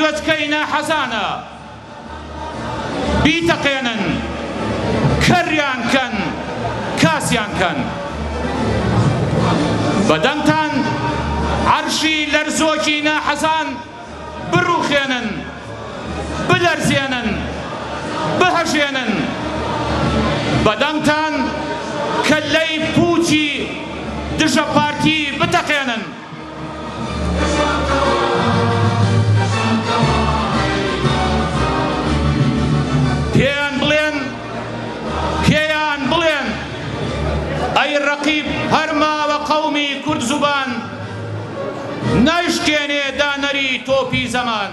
گوێچکەی ناحەزانە بیتەقێنن، کەریان کەن، کاسیان کەن. بە دەنگتان عەرشی لەرزۆکی ناحەزان بڕوخێنن، بلەرزێنن، بهەژێنن. بە دەنگتان کەللەی پووچی دژە پارتی بتەقێنن. پێیان بڵێن، پێیان بڵێن ئەی ڕەقیب هەر ماوە قەومی کورد زوبان نایشکێنێ دانەری تۆپی زەمان.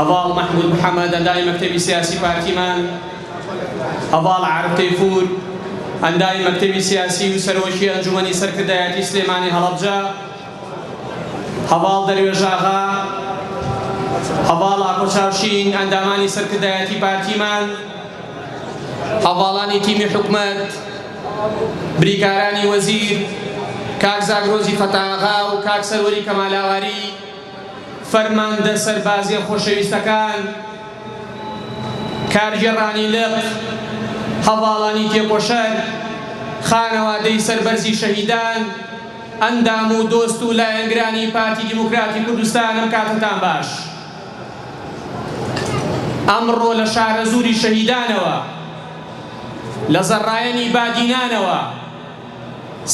هەڤاڵ مەحمود محەمەد ئەندامی مەکتەبی سیاسی پارتیمان، هەڤاڵ عارف تەیفور ئەندامی مەکتەبی سیاسی و سەرۆکی ئەنجومەنی سەرکردایەتی سلێمانی هەڵەبجە، هەڤاڵ دەروێش ئاغا، هەڤاڵ ئاکۆ چاوشین ئەندامانی سەرکردایەتی پارتیمان، هەڤاڵانی تیمی حکومەت، بریکارانی وەزیر، کاک زاگرۆزی فەتاغا و کاک سەروەری کەمالاواری، فەرماندە سەربازیە خۆشەویستەکان، کارگێڕانی لق، هەڤاڵانی تێکۆشەر، خانەوادەی سەربەرزی شەهیدان، ئەندام و دۆست و لایەنگرانی پارتی دیموکراتی کوردستان ئەم کاتەتان باش. ئەمڕۆ لە شارەزووری شەهیدانەوە، لە زەڕایەنی بادینانەوە،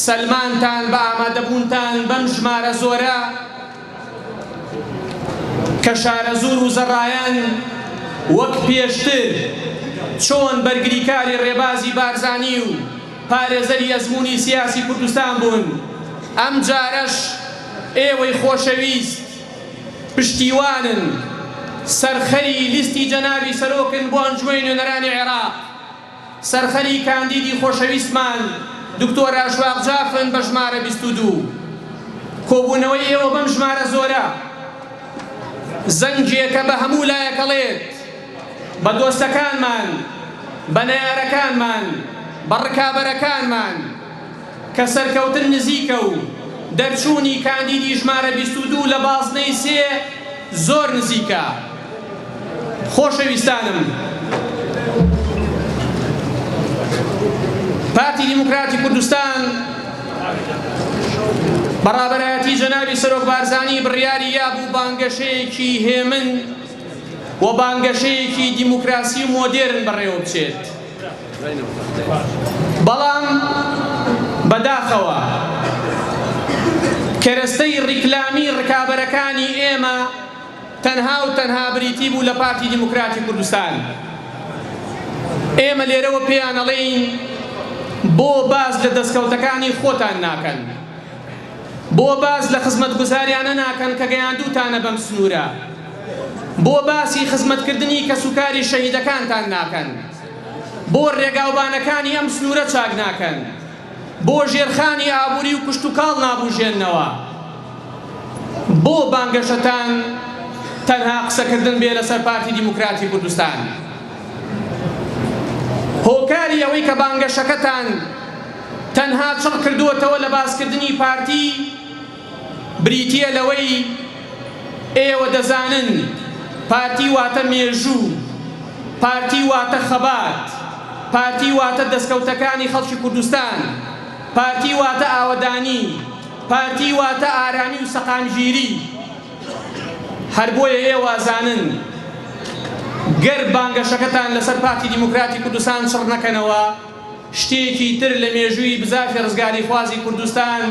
سەلماندتان بە ئامادەبوونتان بەم ژمارە زۆرە کە شارەزوور و زەڕایەن وەک پێشتر چۆن بەرگریکاری ڕێبازی بارزانی و پارێزەری ئەزموونی سیاسی کوردستان بوون، ئەمجارەش ئێوەی خۆشەویست پشتیوانن، سەرخەری لیستی جەنابی سەرۆکن بۆ ئەنجومەنی نوێنەرانی عێراق. سەرخەری کاندیدی خۆشەویستمان دکتۆر ئەشواق جافن بە ژمارە 22. کۆبوونەوەی ئێوە بەم ژمارە زۆرە زەنگێکە بە هەموو لایەک ئەڵێت، بە دۆستەکانمان، بە نەیارەکانمان، بە ڕکابەرەکانمان کە سەرکەوتن نزیکە و دەرچوونی کاندیدی ژمارە 22 لە بازنەی سێ زۆر نزیکە. خۆشەویستانم، پارتی دیموکراتی کوردستان بە ڕابەرایەتی جەنابی سەرۆک بارزانی بڕیاری یابوو بانگەشەیەکی هێمن و بانگەشەیەکی دیموکراسی و مۆدێرن بەڕێوە بچێت. بەڵام بەداخەوە کەرەستەی ڕیکلامی ڕکابەرەکانی ئێمە تەنها و تەنها بریتی بوو لە پارتی دیموکراتی کوردستان. ئێمە لێرەوە پێیان ئەڵێین بۆ باس لە دەستکەوتەکانی خۆتان ناکەن؟ بۆ باس لە خزمەتگوزاریانە ناکەن کە گەیاندووتانە بەم سنوورە؟ بۆ باسی خزمەتکردنی کەسوکاری شەهیدەکانتان ناکەن؟ بۆ رێگاوبانەکانی ئەم سنوورە چاک ناکەن؟ بۆ ژێرخانی ئابووری و کشتوکاڵ نابوژێننەوە؟ بۆ بانگەشەتان تەنها قسەکردن بێ لەسەر پارتی دیموکراتی کوردستان؟ هۆکاری ئەوەی کە بانگەشەکەتان تەنها چڕ کردووەتەوە لە باسکردنی پارتی بریتییە لەوەی ئێوە دەزانن پارتی واتە مێژوو، پارتی واتە خەبات، پارتی واتە دەستکەوتەکانی خەڵکی کوردستان، پارتی واتە ئاوەدانی، پارتی واتە ئارامی و سەقامگیری. هەر بۆیە ئێوە ئەزانن گەر بانگەشەکەتان لەسەر پارتی دیموکراتی کوردستان چڕ نەکەنەوە، شتێکی تر لە مێژووی بزافی ڕزگاریخوازی کوردستان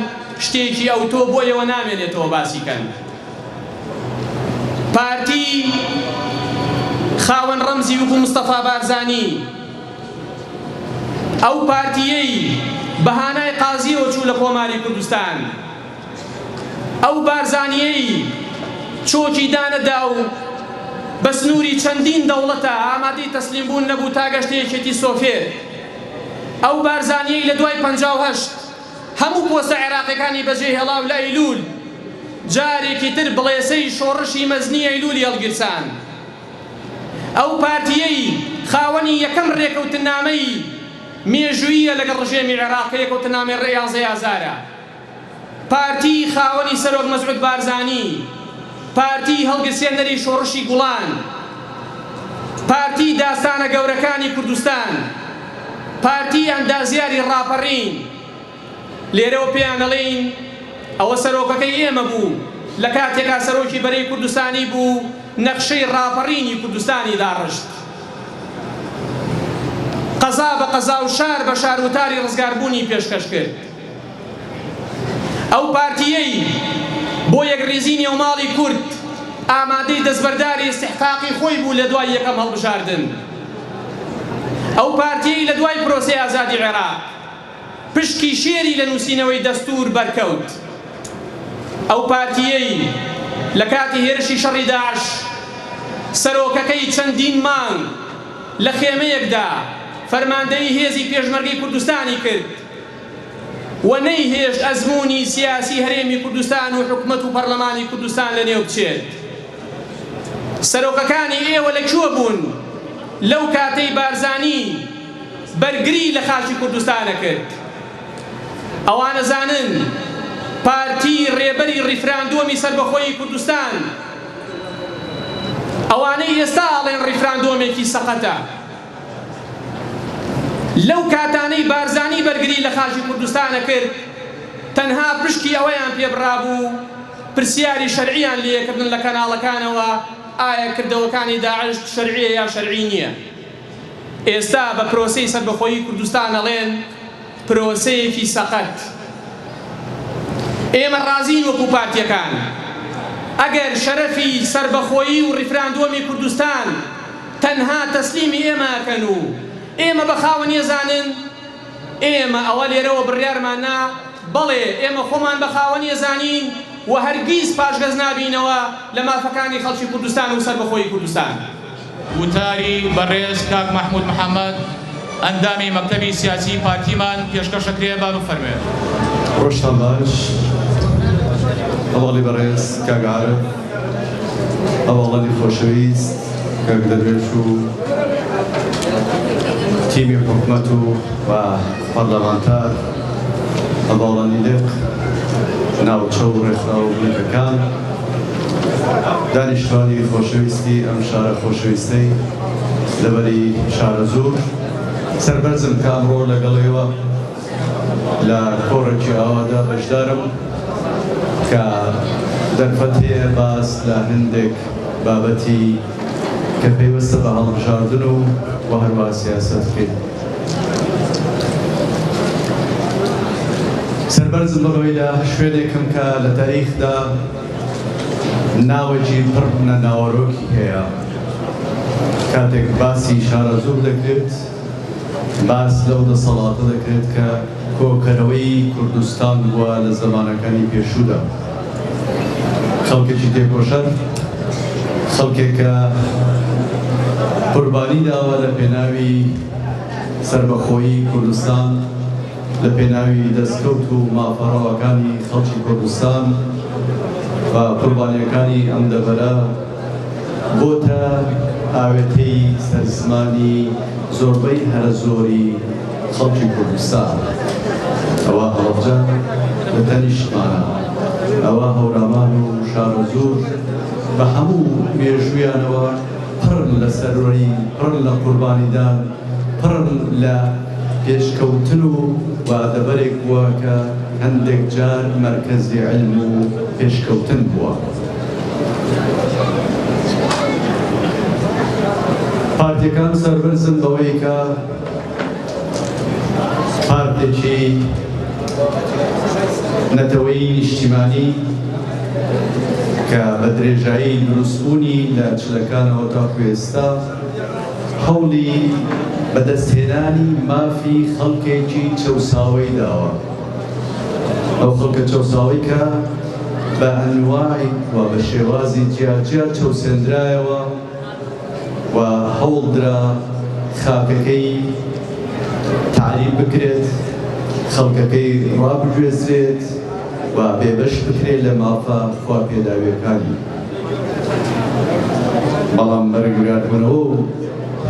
شتێکی ئەوتۆ بۆ ئێوە نامێنێتەوە باسی کەن. پارتی خاوەن ڕەمزی وەکو مستەفا بارزانی، ئەو پارتییەی بە هانای قازییەوە چوو لە کۆماری کوردستان، ئەو بارزانییەی چۆکی دانەدا و بە سنووری چەندین دەوڵەتا ئامادەی تەسلیم بوون نەبوو تا گەشتە یەکێتی سۆفێت، ئەو بارزانییەی لە دوای 58 هەموو پۆستە عێراقیەکانی بەجێ هێڵا و لە ئەیلوول جارێکی تر بڵێسەی شۆڕشی مەزنی ئەیلوولی هەڵگیرساند. ئەو پارتییەی خاوەنی یەکەم رێکەوتننامەی مێژووییە لەگەڵ ڕژێمی عێراق کە رێکەوتننامەی یانزەی ئازارە. پارتی خاوەنی سەرۆک مەسعود بارزانی. پارتی هەڵگرسێنەری شۆڕشی گوڵان، پارتی داستانە گەورەکانی کوردستان، پارتی ئەندازیاری ڕاپەڕین، لێرەوە پێیان ئەڵێین ئەوە سەرۆکەکەی ئێمە بوو لە کاتێکا سەرۆکی بەرەی کوردستانی بوو نەخشەی ڕاپەڕینی کوردستانی داڕشت. قەزا بە قەزا و شار بە شار وتاری ڕزگاربوونی پێشکەش کرد. ئەو پارتییەی بۆ یەکڕیزی نێوماڵی کورد ئامادەی دەستبەرداری ئیستحقاقی خۆی بوو لە دوای یەکەم هەڵبژاردن. ئەو پارتییەی لە دوای پرۆسەی ئازادی عێراق پشکی شێری لە نووسینەوەی دەستوور بەرکەوت. ئەو پارتییەی لە کاتی هێرشی شەڕی داعش سەرۆکەکەی چەندین مانگ لە خێمەیەکدا فەرماندەیی هێزی پێشمەرگەی کوردستانی کرد و نەیهێشت ئەزموونی سیاسی هەرێمی کوردستان و حکومەت و پەرلەمانی کوردستان لەنێو بچێت. سەرۆکەکانی ئێوە لە کوێ بوون لەو کاتەی بارزانی بەرگری لە خاکی کوردستان ئەکرد؟ ئەوان ئەزانن پارتی رێبەری ریفراندۆمی سەربەخۆیی کوردستان ئەوانەی ئێستا ئەڵێن ریفراندۆمێکی سەقەتە لەو کاتانەی بارزانی بەرگری لە خاکی کوردستان ئەکرد تەنها پشکی ئەوەیان پێ بڕابوو پرسیاری شەرعیان لێکردن لە کەناڵەکانەوە ئایا کردەوەکانی داعش شەرعیە یا شەرعی نیە؟ ئێستا بە پرۆسەی سەربەخۆیی کوردستان ئەڵێن پرۆسەیەکی سەقەت. ئێمە ڕازین وەکو پارتیەکان ئەگەر شەرەفی سەربەخۆیی و ڕیفراندۆمی کوردستان تەنها تەسلیمی ئێمە ئەکەن و ئێمە بە خاوەنی ئەزانن، ئێمە ئەوە لێرەوە بڕیارمان نا، بەڵێ ئێمە خۆمان بە خاوەنی ئەزانین و هەرگیز پاشگەز نابینەوە لە مافەکانی خەڵکی کوردستان و سەربەخۆیی کوردستان. وتاری بەڕێز کاک مەحمود محەمەد ئەندامی مەکتەبی سیاسی پارتیمان پێشکەش ئەکرێ با بفەرموێت. ڕۆژتان باش هەڤاڵی بەڕێز کاک عارف، هەڤاڵانی خۆشەویست کاک دەروێش و تیمی حکومەت و و پەرلەمانتار، هەڤاڵانی لق، ناوچە و ڕێکخراو و بنکەکان، دانیشتوانی خۆشەویستی ئەم شارە خۆشەویستەی دەڤەری شارەزوور، سەربەرزم کە ئەمڕۆ لەگەڵ ئێوە لە کۆڕێکی ئاوادا بەشدارم کە دەرفەت هەیە باس لە هەندێک بابەتی کە پەیوەستە بە هەڵبژاردن و و هەروەها سیاسەت بکەین. سەربەرزم بەوەی لە شوێنێکم کە لە تاریخدا ناوێکی پڕ لە ناوەرۆکی هەیە. کاتێک باسی شارەزوور دەکرێت، باس لەو دەسەڵاتە دەکرێت کە کۆکەرەوەی کوردستان بووە لە زەمانەکانی پێشوودا. خەڵکێکی تێکۆشەر، خەڵکێک کە قوربانی داوە لە پێناوی سەربەخۆیی کوردستان، لە پێناوی دەستکەوت و مافە ڕەواکانی خەڵکی کوردستان و قوربانییەکانی ئەم دەڤەرە بۆتە ئاوێتەی سەر زمانی زۆربەی هەرە زۆری خەڵکی کوردستان. ئەوە هەڵەبجە لە تەنیشتمانە، ئەوە هەورامان و شارەزوور بە هەموو مێژوویانەوە پڕن لە سەروەری، پڕن لە قوربانیدان، پڕن لە پێشکەوتن و و دەڤەرێک بووە کە هەندێک جار مەرکەزی عیلم و پێشکەوتن بووە. پارتیەکان سەربەرزن بەوەی کە پارتێکی نەتەوەیی نیشتیمانی کە بە درێژایی دروستبوونی لە چلەکانەوە تاکو ئێستا هەوڵی بەدەستهێنانی مافی خەڵکێکی چەوساوەی داوە، ئەو خەڵکە چەوساوەی کە بە ئەنواع و بە شێوازی جیاجیا چەوسێندرایەوە و هەوڵدرا خاکەکەی تەعریب بکرێت، خەڵکەکەی ڕابگوێزرێت و بێبەش بکرێت لە مافە خواپێداویەکانی. بەڵام بەرەنگاربوونەوە و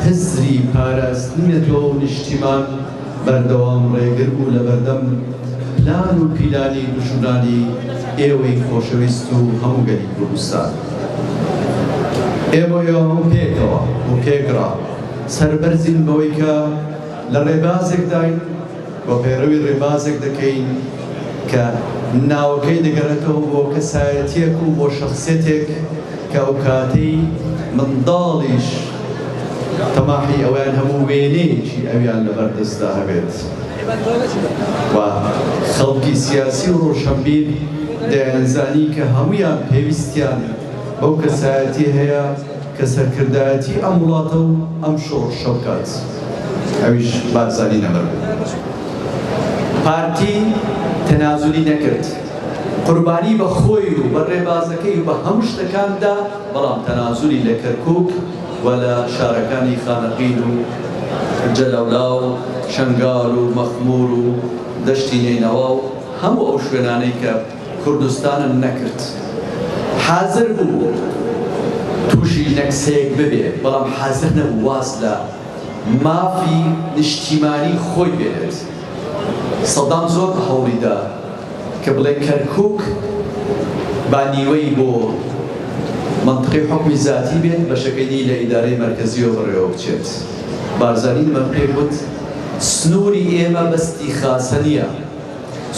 هزری پاراستنی نەتەوە و نیشتیمان بەردەوام ڕێگر بوو لەبەردەم پلان و پیلانی دوژمنانی ئێوەی خۆشەویست و هەموو گەلی کوردستان. ئێمە و ئێوە هەموو پێکەوە و پێکڕا سەربەرزین بەوەی کە لە ڕێبازێکداین و پەیڕەوی ڕێبازێک دەکەین کە ناوەکەی دەگەڕێتەوە بۆ کەسایەتییەک و بۆ شەخسیەتێک کە ئەوکاتەی منداڵیش تەماحی ئەوەیان هەبوو وێنەیەکی ئەویان لەبەر دەستدا هەبێت و خەڵکی سیاسی و ڕۆشەنبیر دەیانزانی کە هەموویان پێویستیان بەو کەسایەتیە هەیە کە سەرکردایەتی ئەم وڵاتە و ئەم شۆڕشە بکات ئەویش بارزانی نەمر بوو. پارتی تەنازولی نەکرد، قوربانی بە خۆی و بە ڕێبازەکەی و بە هەموو شتەکان دا، بەڵام تەنازولی لە کەرکوک و لە شارەکانی خانەقین و جەلەولا و شەنگال و مەخمور و دەشتی نەینەوا و هەموو ئەو شوێنانەی کە کوردستانن نەکرد. حازر بوو تووشی نەکسەیەک ببێ، بەڵام حازر نەبوو واز لە مافی نیشتیمانی خۆی بێنێت. سەدام زۆر هەوڵی دا کە بڵێ کەرکوک با نیوەی بۆ مەنتقەی حوکمی زاتی بێت، بەشەکەی دی لە ئیدارەی مەرکەزیەوە بەڕێوە بچێت. بارزانی نمەر پێی گوت، سنووری ئێمە بەستی خاسە نییە،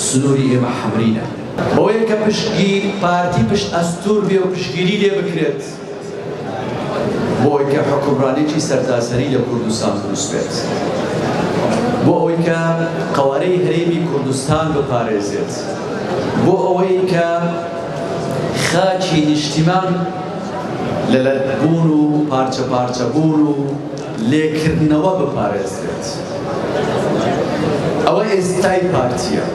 سنووری ئێمە حەمرینە. بەوەیە کە پشتگیر پارتی پشت ئەستوور بێ و پشتگیری لێ بکرێت بۆ ئەوەی کە حوکمڕانیی سەرتاسەری لە کوردستان دروست بێت، بۆ ئەوەی کە قەوارەی هەرێمی کوردستان بپارێزێت، بۆ ئەوەی کە خاکی نیشتیمان لە لەتبوون و پارچەپارچەبوون و لێکردنەوە بپارێزرێت. ئەوە ئێستای پارتیە.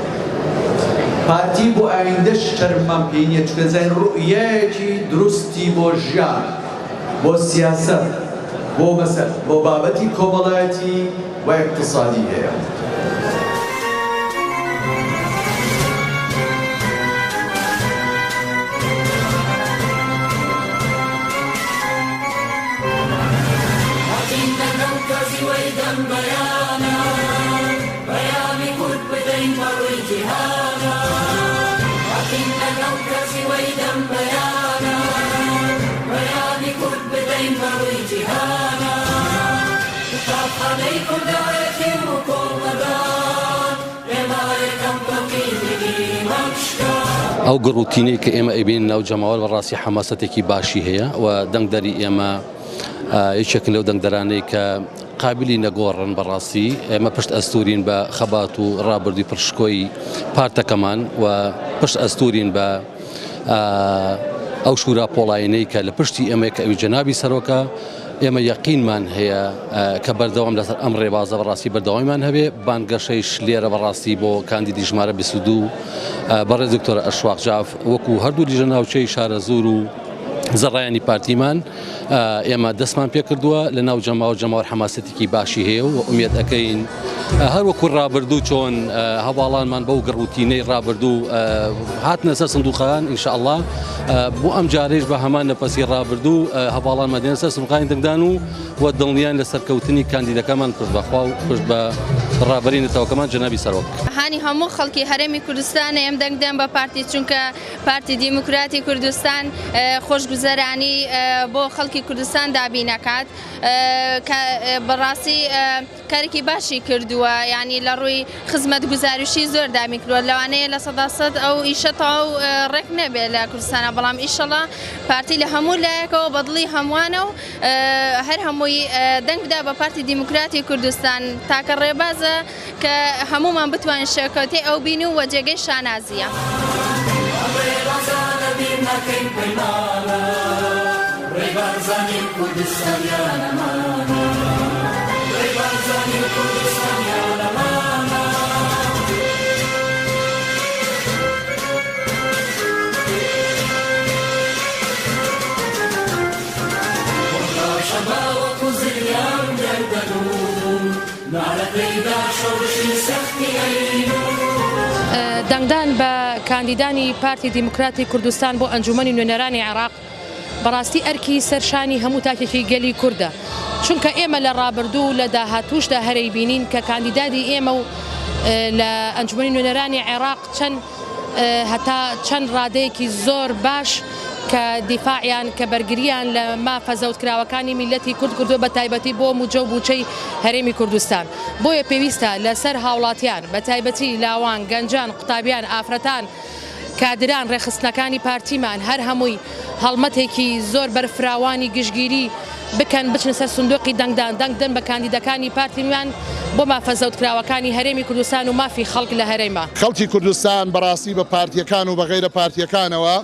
پارتی بۆ ئایندەش شەرممان پێی نیە چونکە دەزانین ڕوئیایەکی دروستی بۆ ژیان، بۆ سیاسەت، بۆ مەسە بۆ بابەتی کۆمەڵایەتی و ئیقتسادی هەیە. هاتین لەگەڵ کازیوەی دەم بەیانە پەیامی کورد بدەین بە ڕووی جیهانە هاتین لەگەڵ کازیوەی دەم بەیانە پەیامی کورد بدەین بە ڕووی جیهانە قوتابخانەی کوردایەتی و کۆڵنەدان ئێمە یەکەم تۆقی دیمان شکا. ئەو گڕوتینەی کە ئێمە ئەیبینین ناو جەماوەر بەڕاستی حەماسەتێکی باشی هەیە و دەنگدەری ئێمە یەکێکن لەو دەنگدەرانەی کە قابلی نەگۆڕن بەڕاستی ئێمە پشت ئەستورین بە خەبات و ڕابردووی پڕشکۆی پارتەکەمان و پشت ئەستورین بە ئەو شورا پۆڵاینەی کە لە پشتی ئێمە کە ئەوی جەنابی سەرۆکە ئێمە یەقینمان هەیە کە بەردەوام لەسەر ئەم ڕێبازە بەڕاستی بەردەوامیمان هەبێ بانگەشەیش لێرە بەڕاستی بۆ کاندیدی ژمارە 22 بەڕێز دکتۆر ئەشواق جاف وەکو هەردوو لیژە ناوچەی شارەزوور و زەڕایانی پارتیمان ئێمە دەستمان پێکردووە لە ناو جەماوە جەماوەر حەماسەتێکی باشی هەیە و ئومێد ئەەکەین هەر وەکو ڕابردوو چۆن هەواڵانمان بەو گڕوتینەی ڕابردوو هاتنە سەر سندوقەکان ئینشاءاللە بۆ ئەم جارەیش بە هەمان نەفەسی ڕابردوو هەواڵانمان دێنە سەر سندوقانی دەنگدان و و دڵنیان لە سەرکەوتنی کاندیدەکەمان پشت بەخوا و پشت بە ڕابەری نەتەوەکەمان جەنابی سەرۆک. هانی هەموو خەڵکی هەرێمی کوردستانە ئێم دەنگ دەن بە پارتی چونکە پارتی دیموکراتی کوردستان خۆشگوزەرانی بۆ خەڵکی کوردستان دابین ئەکات بەڕاستی کارێکی باشی کردووە یانی لە ڕووی خزمەتگوزاریشی زۆر دابین کردووە لەوانەیە 100% ئەو ئیشە تەواو ڕێک نەبێت لە کوردستانە بەڵام ئیشەڵا پارتی لە هەموو لایەکەوە بەدڵی هەمووانە و هەر هەمووی دەنگ بدا بە پارتی دیموکراتی کوردستان تاکە ڕێبازە کە هەموومان بتوانین شێکەوتەی ئەو بین و جێگەی شانازییە. دەنگدان بە کاندیدانی پارتی دیموکراتی کوردستان بۆ ئەنجومەنی نوێنەرانی عێراق بەڕاستی ئەرکی سەر شانی هەموو تاکێکی گەلی کوردە چونکە ئێمە لە ڕابردوو و لە داهاتووشدا هەرەی بینین کە کاندیدادی ئێمە و لە ئەنجومەنی نوێنەرانی عێراق چەند هەتا چەند ڕادەیەکی زۆر باش کە دیفاعیان کە بەرگریان لە مافە زەوتکراوەکانی میللەتی کورد کردووە بە تایبەتی بۆ مووچە و بووچەی هەرێمی کوردستان. بۆیە پێویستە لە سەر هاوڵاتیان بە تایبەتی لاوان، گەنجان، قوتابیان، ئافرەتان، کادران، ڕێکخستنەکانی پارتیمان هەر هەمووی هەڵمەتێکی زۆر بەرفراوانی گشتگیری بکەن بچنە سەر سندوقی دەنگدان دەنگ بدەن بە کاندیدەکانی پارتیمان بۆ مافە زەوتکراوەکانی هەرێمی کوردستان و مافی خەڵک لە هەرێما. خەڵکی کوردستان بەڕاستی بە پارتییەکان و بە غەیرە پارتییەکانەوە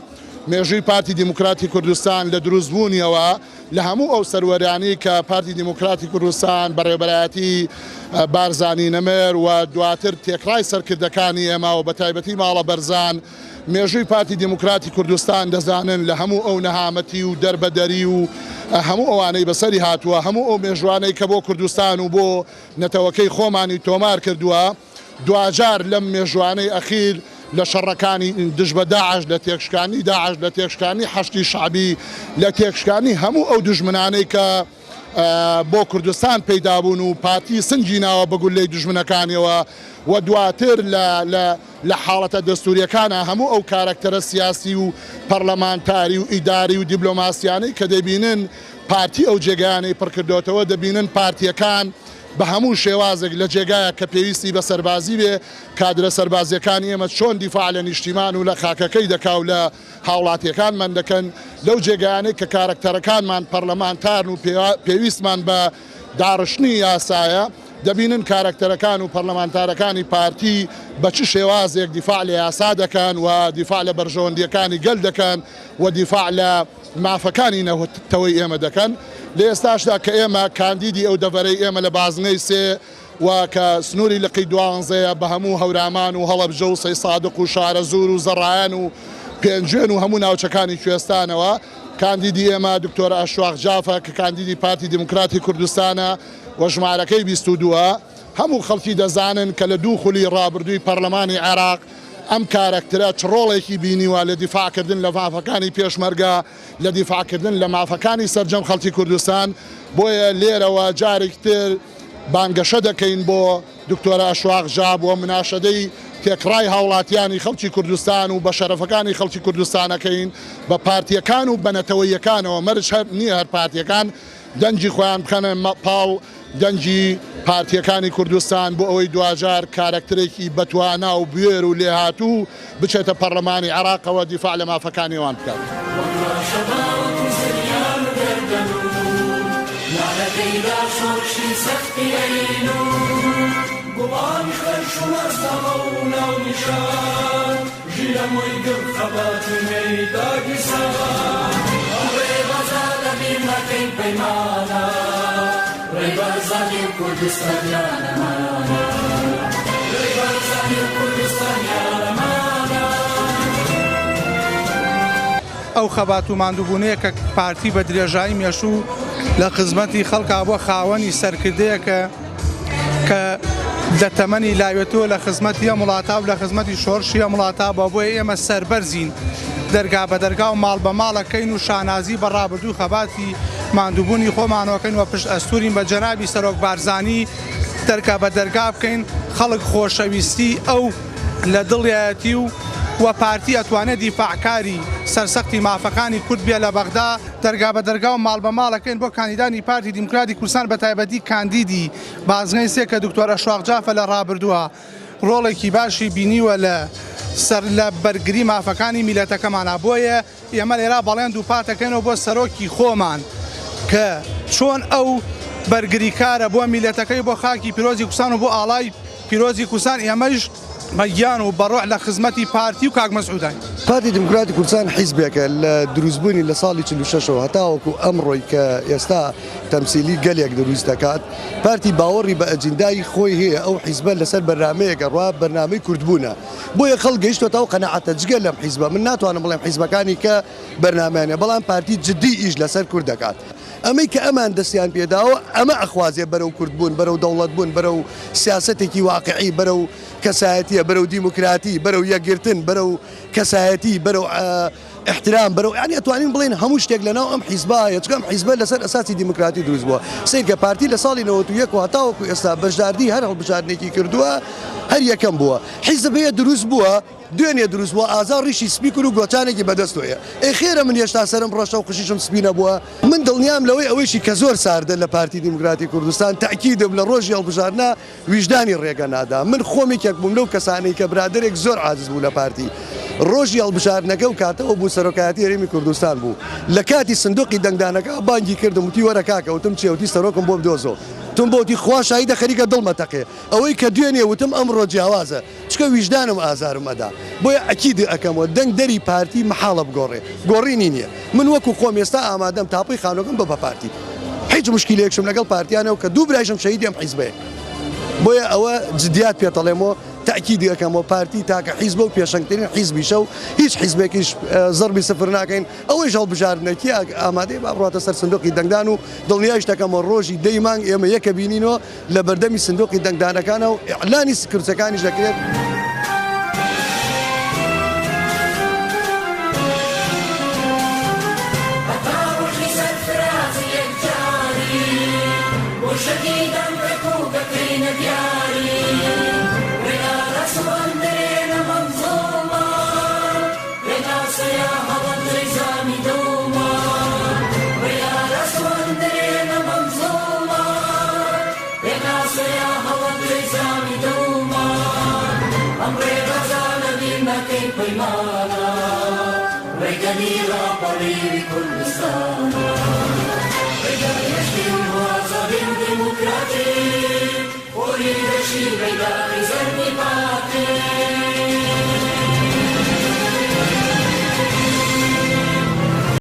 مێژووی پارتی دیموکراتی کوردستان لە دروستبوونیەوە لە هەموو ئەو سەروەریانەی کە پارتی دیموکراتی کوردستان بە ڕێبەرایەتی بارزانی نەمر و دواتر تێکڕای سەرکردەکانی ئێمە و بەتایبەتی ماڵە بەرزان مێژووی پارتی دیموکراتی کوردستان دەزانن لە هەموو ئەو نەهامەتی و دەربەدەری و هەموو ئەوانەی بەسەری هاتووە هەموو ئەو مێژوانەی کە بۆ کوردستان و بۆ نەتەوەکەی خۆمانی تۆمار کردووە دواجار لەم مێژوانەی ئەخیر لە شەڕەکانی دژ بە داعش، لە تێکشکاندنی داعش، لە تێکشکاندنی حەشدی شەعبی، لە تێکشکاندنی هەموو ئەو دوژمنانەی کە بۆ کوردستان پەیدا بوون و پارتی سنگی ناوە بە گوللەی دوژمنەکانیەوە و دواتر لە لە لە حاڵەتە دەستوریەکانا هەموو ئەو کارەکتەرە سیاسی و پەڕلەمانتاری و ئیداری و دیبلۆماسیانەی کە دەبینن پارتی ئەو جێگایانەی پڕکردۆتەوە دەبینن پارتیەکان بە هەموو شێوازێک لە جێگایەک کە پێویستی بە سەربازی بێ، کادرە سەربازییەکانی ئێمە چۆن دیفاع لە نیشتیمان و لە خاکەکەی دەکا و لە هاوڵاتییەکانمان دەکەن، لەو جێگایانەی کە کارەکتەرەکانمان پەرلەمانتارن و پێویستمان بە داڕشتنی یاسایە، دەبینن کارەکتەرەکان و پەرلەمانتارەکانی پارتی بە چ شێوازێک دیفاع لە یاسا دەکەن و دیفاع لە بەرژەوەندییەکانی گەل دەکەن و دیفاع لە مافەکانی نەتەوەی ئێمە دەکەن، لە ئێستاشدا کە ئێمە کاندیدی ئەو دەڤەرەی ئێمە لە بازنەی سێ و کە سنووری لقی دوانزەیە بە هەموو هەورامان و هەڵەبجە و سەیسادق و شارەزوور و زەڕایەن و پێنجوێن و هەموو ناوچەکانی کوێستانەوە کاندیدی ئێمە دکتۆر ئەشواق جافە کە کاندیدی پارتی دیموکراتی کوردستانە و ژمارەکەی 22 ە. هەموو خەڵکی دەزانن کە لە دوو خولی ڕابردووی پەرلەمانی عێراق ئەم کارەکترە چ ڕۆڵێکی بینیوە لە دیفاعکردن لە مافەکانی پێشمەرگە، لە دیفاعکردن لە مافەکانی سەرجەم خەڵکی کوردستان، بۆیە لێرەوە جارێکی تر بانگەشە دەکەین بۆ دکتۆرە ئەشواق جاب و مناشەدەی تێکڕای هاوڵاتیانی خەڵکی کوردستان و بەشەرەفەکانی خەڵکی کوردستان ئەکەین بە پارتییەکان و بە نەتەوەییەکانەوە، مەرج هەر نییە هەر پارتییەکان دەنگی خۆیان بخەنە پاڵ دەنگی پارتییەکانی کوردستان بۆ ئەوەی دواجار کارەکتەرێکی بەتوانا و بوێر و لێهاتوو بچێتە پەرلەمانی عێراقەوە دیفاع لە مافەکانی ئەوان بکات. ئەو خەبات و ماندووبوونەیە کە پارتی بە درێژایی مێشوو لە خزمەتی خەڵکا بووە خاوەنی سەرکردەیەکە کە لە تەمەنی لاوێتەوە لە خزمەتی ئەم وڵاتە و لە خزمەتی شۆڕشی ئەم وڵاتە بووە بۆیە ئێمە سەربەرزین دەرگا بە دەرگا و ماڵ بە ماڵەکەین و شانازی بە ڕابردوو خەباتی ماندووبوونی خۆمانەوەکەین و پشت ئەستورین بە جەنابی سەرۆک بارزانی دەرگا بە دەرگا بکەین خەڵک خۆشەویستی ئەو لە دڵیایەتی و و پارتی ئەتوانێت دیفاعکاری سەرسەختی مافەکانی کورد بێ لە بەغدا. دەرگا بە دەرگا و ماڵ بە ماڵەکەین بۆ کاندیدانی پارتی دیموکراتی کوردستان بە تایبەتی کاندیدی بازنەی سێ کە دکتۆر ئەشواق جافە لە ڕابردووە ڕۆڵێکی باشی بینیوە لە سەر لە بەرگری مافەکانی میلەتەکەمانا بۆیە ئێمە لێرا بەڵێن دووپاتەکەینەوە بۆ سەرۆکی خۆمان کە چۆن ئەو بەرگریکارە بۆ میلەتەکەی بۆ خاکی پیرۆزی کوردستان و بۆ ئاڵای پیرۆزی کوردستان ئێمەش بە گیان و بە ڕۆح لە خزمەتی پارتی و کاک مەسعوداین. پارتی دیموکراتی کوردستان حیزبێکە لە دروستبوونی لە ساڵی 46 ەوە هەتاوەکو ئەمڕۆی کە ئێستا تەمسیلی گەلێک دروست دەکات، پارتی باوەڕی بە ئەجیندای خۆی هەیە، ئەو حیزبە لەسەر بەرنامەیەک ئەڕوا، بەرنامەی کوردبوونە، بۆیە خەڵک گەیشتۆتە ئەو قەناعەتە، جگە لەم حیزبە من ناتوانم بڵێم حیزبەکانی کە بەرنامەیان هەیە، بەڵام پارتی جدی ئیش لەسەر کورد دەکات. ئەمەی کە ئەمان دەستیان پێداوە ئەمە ئەخوازێ بەرەو کوردبوون، بەرەو دەوڵەتبوون، بەرەو سیاسەتێکی واقعی، بەرەو کەسایەتیە، بەرەو دیموکراتی، بەرەو یەکگرتن، بەرەو کەسایەتی، بەرەو ئیحترام، بەرەو یانی ئەتوانین بڵێین هەموو شتێک لەناو ئەم حیزبە هەیە، چونکە ئەم حیزبە لەسەر ئەساسی دیموکراتی دروست بووە. سەیرکە پارتی لە ساڵی 91 وە هەتاوەکو ئێستا بەشداردی هەر هەڵبژاردنێکی کردووە هەر یەکەم بووە. حیزب هەیە دروست بووە. دوێنێ دروست بووە ئازا ڕیشی سپی کرد و گۆچانێکی بەدەستەوەیە ئەی خێرە من هێشتا سەرم ڕەشە و قژیشم سپی نەبووە؟ من دڵنیام لەوەی ئەوەیشی کە زۆر ساردە لە پارتی دیموکراتی کوردستان تەئکیدم لە ڕۆژی هەڵبژاردنا ویژدانی ڕێگە نادا من خۆم یەکێک بووم لەو کەسانەی کە برادەرێک زۆر عاجز بوو لە پارتی ڕۆژی هەڵبژاردنەکە و کاتەوە بوو سەرۆکایەتی هەرێمی کوردستان بوو لە کاتی سندوقی دەنگدانەکە بانگی کردم وتی وەرە کاکە وتم چیە وتی سەرۆکم بۆ بدۆزۆ وتم بۆ وتی خوا شاهیدە خەریکە دڵمە تەقێ ئەوەی کە دوێنێ وتم ئەمڕۆ جیاوازە چونکە ویژدانم ئازارم ئەدا بۆیە ئەکید ئەکەمەوە دەنگ دەری پارتی مەحاڵە بگۆڕێ گۆڕینی نیە من وەکو خۆم ئێستا ئامادەم تاپۆی خانوەکەم بە بە پارتی هیچ مشکیلەیەکشم لەگەڵ پارتیانە و کە دوو برایشم شەهیدی ئەم حیزبەیە بۆیە ئەوە جدیات پێتەڵێمەوە تەئکیدی ئەکەمەوە پارتی تاکە حیزبە و پێشەنگترین حیزبیشە و هیچ حیزبێکیش زەربی سفر ناکەین ئەوەیش هەڵبژاردنە کێ ئامادەیە با بڕاتە سەر سندوقی دەنگدان و دڵنیایش دەکەمەوە ڕۆژی دەی مانگ ئێمە یەکە بینینەوە لە بەردەمی سندوقی دەنگدانەکانە و ئیعلانی کورسەکانیش دەکرێت.